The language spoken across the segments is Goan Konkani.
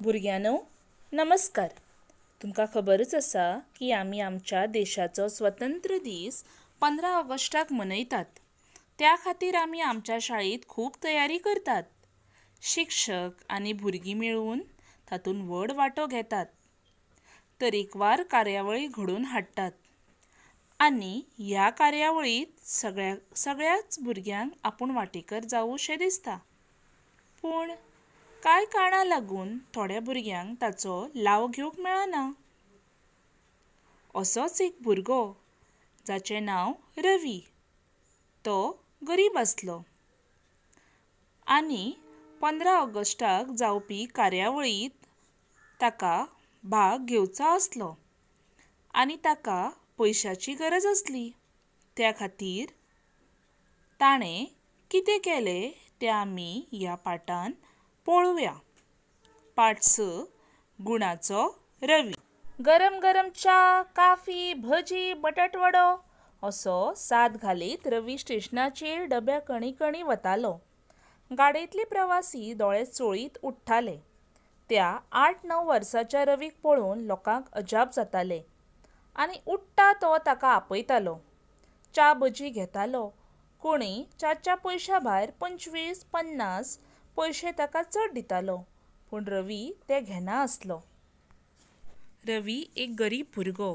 भुरग्यांनो नमस्कार. तुमकां खबरच आसा की आमी आमच्या देशाचो स्वतंत्र दीस 15 ऑगस्टाक मनयतात. त्या खातीर आमी आमच्या शाळेंत खूब तयारी करतात. शिक्षक आनी भुरगीं मेळून तातूंत व्हड वांटो घेतात. तरेकवार कार्यावळी घडोवन हाडटात. आनी ह्या कार्यावळींत सगळ्याच भुरग्यांक आपूण वांटेकर जावूं शें दिसता. पूण कांय कारणां लागून थोड्या भुरग्यांक ताचो लाव घेवंक मेळना. असोच एक भुरगो जाचें नांव रवी. तो गरीब आसलो. आनी 15 ऑगस्टाक जावपी कार्यावळींत ताका भाग घेवचो आसलो. आनी ताका पयशांची गरज आसली. त्या खातीर ताणें कितें केलें तें आमी ह्या पाठान पळोवया. पाठ 6, गुणाचो रवी. गरम गरम च्या, काफी, भजी, बटाटवडो असो साद घालीत रवी स्टेशनाचेर डब्या कणी कणी वतालो. गाडयेंतले प्रवासी दोळे चोळीत उठ्ठाले. त्या 8-9 वर्सांच्या रवीक पळोवन लोकांक अजाप जातालें. आनी उठ्ठा तो ताका आपयतालो. च्या भजी घेतालो. कोणूय च्याच्या पयशां भायर 25, 50 पयशे ताका चड दितालो. पूण रवी ते घेना आसलो. रवी एक गरीब भुरगो.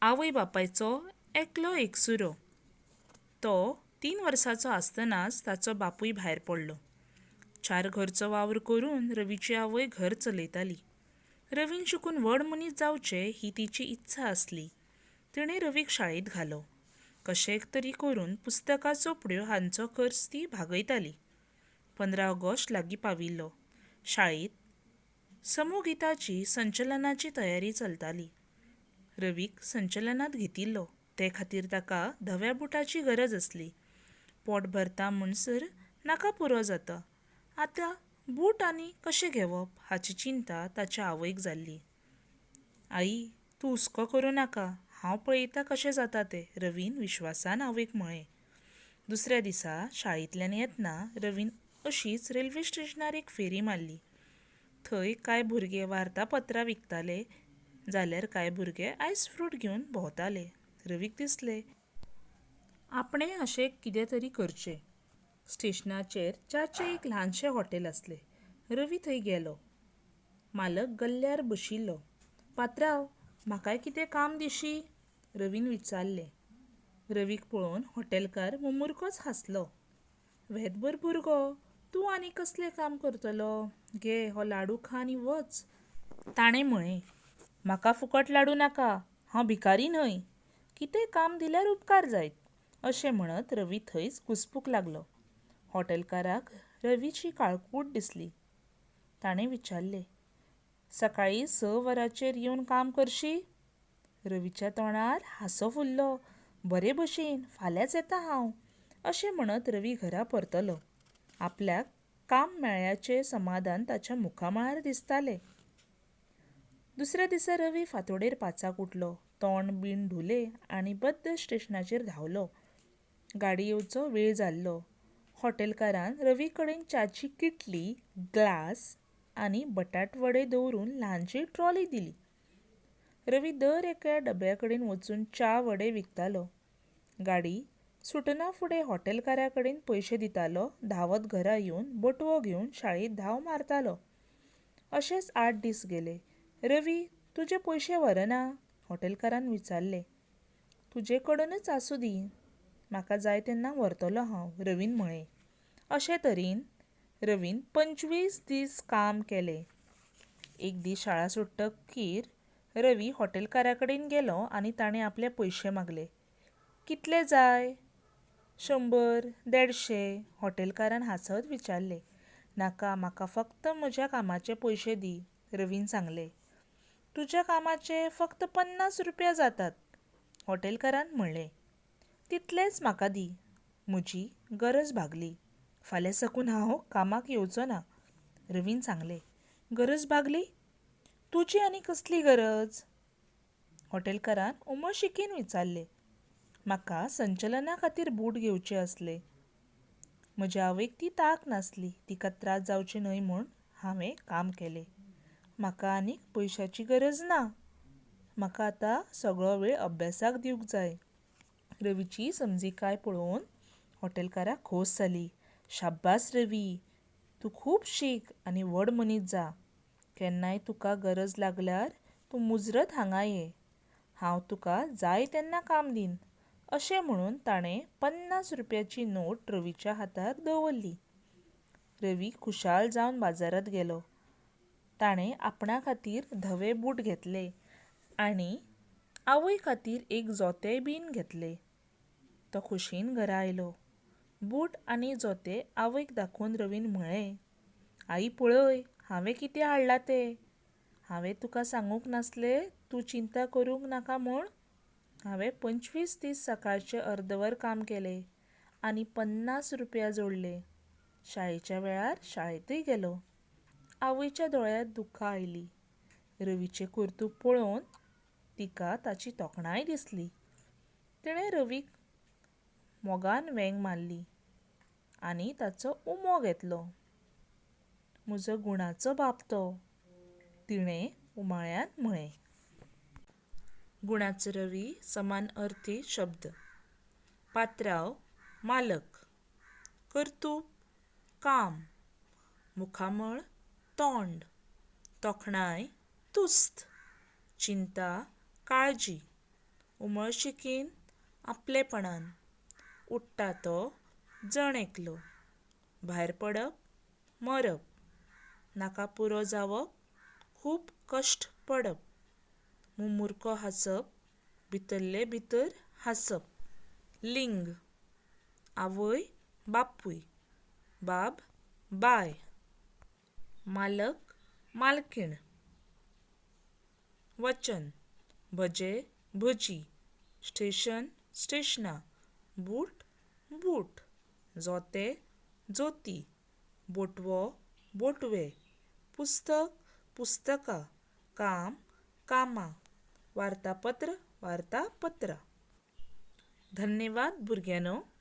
आवय बापायचो एकलो एकसुरो. तो 3 वर्सांचो आसतनाच ताचो बापूय भायर पडलो. चार घरचो वावर करून रवीची आवय घर चलयताली. रवीन शिकून व्हड मनीस जावचें ही तिची इत्सा आसली. तिणें रवीक शाळेंत घालो. कशें तरी करून पुस्तकां, चोपड्यो हांचो खर्च ती भागयताली. 15 ऑगस्ट लागीं पाविल्लो. शाळेंत समूहगिताची संचलनाची तयारी चलताली. रवीक संचलनांत घेतिल्लो. ते खातीर ताका धव्या बुटाची गरज आसली. पोट भरता म्हणसर नाका पुरो जाता. आतां बूट आनी कशे घेवप हाची चिंता ताच्या आवयक जाल्ली. आई, तूं हुस्को करूं नाका. हांव पळयतां कशें जाता तें, रवीन विश्वासान आवयक म्हळें. दुसऱ्या दिसा शाळेंतल्यान येतना रवीन अशीच रेल्वे स्टेशनार एक फेरी मारली. थंय कांय भुरगे वार्तापत्रां विकताले जाल्यार कांय भुरगे आयस फ्रूट घेवन भोंवताले. रवीक दिसलें, आपणें अशें कितें तरी करचें. स्टेशनाचेर च्याचें एक ल्हानशें हॉटेल आसलें. रवी थंय गेलो. मालक गल्ल्यार बशिल्लो. पात्रांव, म्हाकाय कितें काम दिशी? रवीन विचारलें. रवीक पळोवन हॉटेलकार मुमुरखोच हांसलो. वेंतभर भुरगो, तूं आनी कसलें काम करतलो? घे हो लाडू खा आनी वच. ताणें म्हळें. म्हाका फुकट लाडू नाका. हांव भिकारी न्हय. कितेंय काम दिल्यार उपकार जायत. अशें म्हणत रवी थंयच घुस्पूंक लागलो. हॉटेलकाराक रवीची काळकूट दिसली. ताणें विचारलें, सकाळीं 6 वरांचेर येवन काम करशी? रवीच्या तोंडार हांसो फुल्लो. बरे भशेन, फाल्यांच येता हांव. अशें म्हणत रवी घरा परतलो. आपल्याक काम मेळ्ळ्याचें समाधान ताच्या मुखामळार दिसतालें. दुसऱ्या दिसा रवी फांतोडेर 5 उठलो. तोंड बीण धुलें आनी बद्द स्टेशनाचेर धांवलो. गाडी येवचो वेळ जाल्लो. हॉटेलकारान रवी कडेन च्याची किटली, ग्लास आनी बटाटवडे दवरून ल्हानशी ट्रॉली दिली. रवी दर एका डब्या कडेन वचून च्या वडे विकतालो. गाडी सुटना फुडें हॉटेलकारा कडेन पयशे दितालो. धांवत घरा येवन बटवो घेवन शाळेंत धांव मारतालो. अशेच 8 दीस गेले. रवी, तुजे पयशे व्हरना? हॉटेलकारान विचारलें. तुजे कडेनच आसूं दी. म्हाका जाय तेन्ना व्हरतलो हांव, रवीन म्हळें. अशे तरेन रवीन 25 दीस काम केलें. एक दीस शाळा सुट्टकीर रवी हॉटेलकारा कडेन गेलो आनी ताणें आपले पयशे मागले. कितले जाय? 100, 150? हॉटेलकारान हांसत विचारलें. नाका, म्हाका फक्त म्हज्या कामाचे पयशे दी, रवीन सांगलें. तुज्या कामाचे फक्त 50 रुपया जातात, हॉटेलकारान म्हणलें. तितलेच म्हाका दी. म्हजी गरज भागली. फाल्यां साकून हांव कामाक येवचो ना, रवीन सांगलें. गरज भागली? तुजी आनी कसली गरज? हॉटेलकारान उमळशिकेन विचारलें. म्हाका संचलना खातीर बूट घेवचे आसले. म्हज्या आवयक ती तांक नासली. तिका त्रास जावचे न्हय म्हूण हांवें काम केलें. म्हाका आनीक पयशांची गरज ना. म्हाका आतां सगळो वेळ अभ्यासाक दिवंक जाय. रवीची समजिकाय पळोवन हॉटेलकाराक खोस जाली. शाब्बास रवी, तूं खूब शीक आनी व्हड मनीस जा. केन्नाय तुका गरज लागल्यार तूं मुजरत हांगा ये. हांव तुका जाय तेन्ना काम दीन. अशें म्हणून ताणें 50 रुपयाची नोट रवीच्या हातार दवरली. रवी खुशाल जावन बाजारांत गेलो. ताणें आपणा खातीर धवे बूट घेतले आनी आवय खातीर एक जोतेंय बीन घेतलें. तो खोशयेन घरा आयलो. बूट आनी जोतें आवयक दाखोवन रवीन म्हळें, आई पळय हांवें कितें हाडलां तें. हांवें तुका सांगूंक नासलें तूं चिंता करूंक नाका म्हूण? हांवें 25 दीस सकाळचें अर्दवर काम केलें आनी 50 रुपया जोडले. शाळेच्या वेळार शाळेंतय गेलो. आवयच्या दोळ्यांत दुकां आयलीं. रवीचें कर्तूब पळोवन तिका ताची तोखणाय दिसली. तिणें रवीक मोगान वेंग मारली आनी ताचो उमो घेतलो. म्हजो गुणाचो बाब तो, तिणें उमाळ्यान म्हळें. गुणाचो रवी समान अर्थी शब्द. पात्रांव, मालक. कर्तूब, काम. मुखामळ, तोंड. तोखणाय, तुस्त. चिंता, काळजी. उमळशिकेन, आपलेपणान. उडटा तो, जण एकलो. भायर पडप, मरप. नाका पुरो जावप, खूब कश्ट पडप. मुमुरको हांसप, भितरले भितर हांसप. लिंग, आवय, बापूय, बाब, बाय. मालक, मालकीण. वचन, भजे, भजी. स्टेशन, स्टेशनां. Boot, boot. जोतें, जोतीं. बोटवो, बोटवे. पुस्तक, पुस्तकां. काम, कामां. वार्तापत्र, वार्तापत्रां. धन्यवाद भुरग्यांनो.